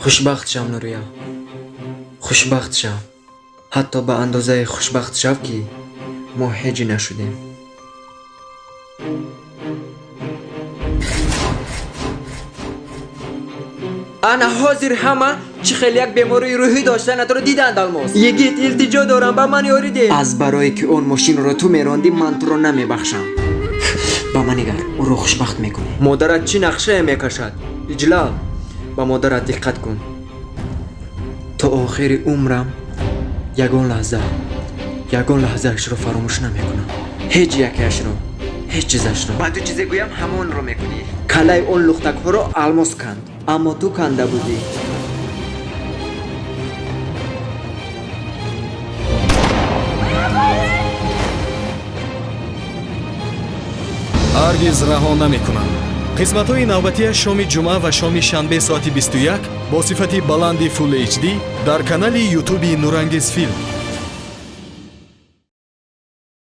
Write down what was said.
Хушбахт шав, Нурия, хушбахт шав, ҳатто ба андозае хушбахт шав, ки мо ҳеҷ нашудем. Ана ҳозир ҳама чӣ хел як бемории рӯҳӣ доштанатро диданд. Алмос, йигит, илтиҷо дорам, ба ман ёрӣ деҳ. Аз барое ки он мошинро ту мерондӣ, ман туро намебахшам. Ба ман нигар, ӯро хушбахт мекунӣ. Модарат чӣ нақшае мекашад? Иҷлал, ба модарат диққат кун. То охири умрам ягон лаҳза, ягон лаҳзаашро фаромӯш намекунам, ҳеҷ якеашро, ҳеҷ чизашро. Ба ту чизе гӯям, ҳамонро мекунӣ. Каллаи он лухтакҳоро Алмос канд, аммо ту канда будӣ. Ҳаргиз раҳо намекунам. Қисматҳои навбатия шоми ҷумъа ва шоми шанбе соати 21 бо сифати баланди Full HD дар канали Ютуби Нурангез Филм.